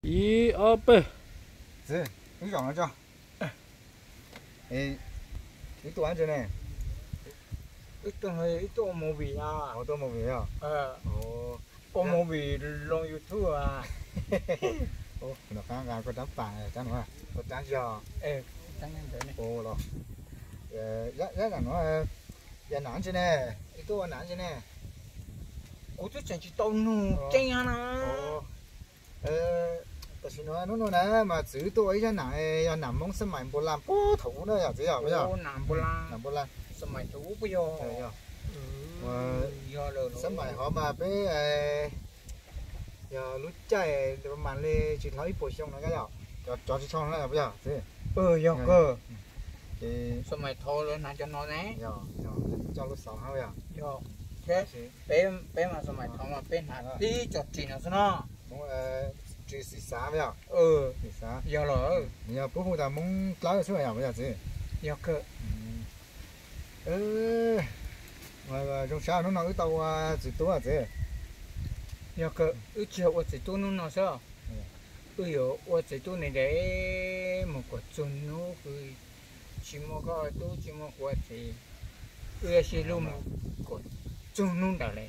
Ib ob peb. Txiv, wb zaum no tso. Wb tuaj dab tsi ne? Wb tuaj ua movie no. Ua tuaj movie os? Ua movie loo YouTube. Ua no qab nqa koj rab pas, rab no, koj rab zog. Los, yog nam no, yog nam dab tsi ne? Wb tuaj ua nam dab tsi ne? Kuv twb tseem tsis tau nug tseeb na. Tam sim no hnub no na mas txiv wb tuaj ua ib zaj nam, yog nam Hmoob xab mais npua laj puag thaum ub na yom txiv yom? Nam npua laj, nam npua laj, xab mais thaum ub puas yog? Xab mais hov mas peb, yog lub caij mas li tsis dhau ib puas xyoo no yom, cov tsis tshau no puas yog txiv? Yog kawg. Ces xab mais thaum lawv hnav cov no ne, coj lub xauv hab yog? Yog. Peb mas xab mais thaum mas peb hnav tib cov ris no xwb no. Hmoob ris xim xav yog? Xim xav. Yog los, nws yog puab hu tas Hmoob dlawb xwb yog puas yog txiv? Yog kawg. Zoo sab hnub no wb tau ua txiv tub txiv. Yog kawg, wb tsis yog ua txiv tub hnub no xwb. Wb yuav ua txiv tub ntev ntev mus kom txog hnub tsis muaj koj tub tsis muaj kuv txiv. Wb yuav sib hlub mus kom txog hnub ntawd li.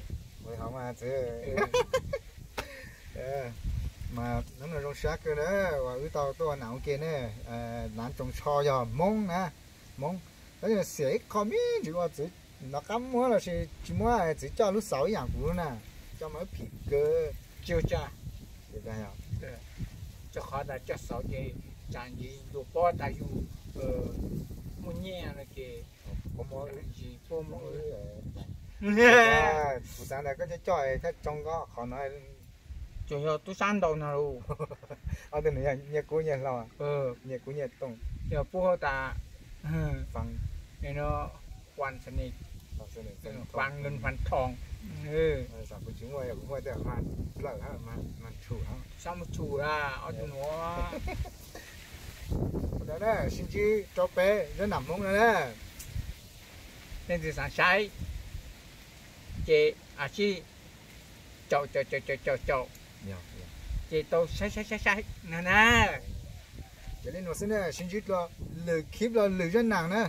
Mas hnub no zoo sab kawg na, uas wb tau tuaj ua nam ua ke ne. Nam tsoos tsho yog Hmoob na, Hmoob. Tab sis xiam ib qho me ntsis ua txiv, nov qab muab los sis tsis muab txiv coj lub xauv ib yam kuv na, coj mas wb phim kawg. Tsis ua cas. Rau qhov tas coj xauv ces tsam ntsis yus paub tas yus muaj nyiaj no ces kuv xav tas koj coj coj thiaj tsoo koj qhov no. Tsuas yog tub sab ntau no lus. Ob tug nws yog nyiaj kub nyiaj hlau, nyiaj kub nyiaj tooj. Yog puab hu tas Fang, Fang Lun Fang Thoo. Kuv tsis muaj, kuv muaj tej mas dlawm, mas tshum, sab muaj tshum a ob tug nuav. Sib ntsib rau peb zaj nam Hmoob no na. Leej twg xav saib ces a sib caum caum caum caum caum, ces tau saib saib saib saib no na. Ces li no xwb na, sib ntsib dlua lwm khib los lwm zaj nam na.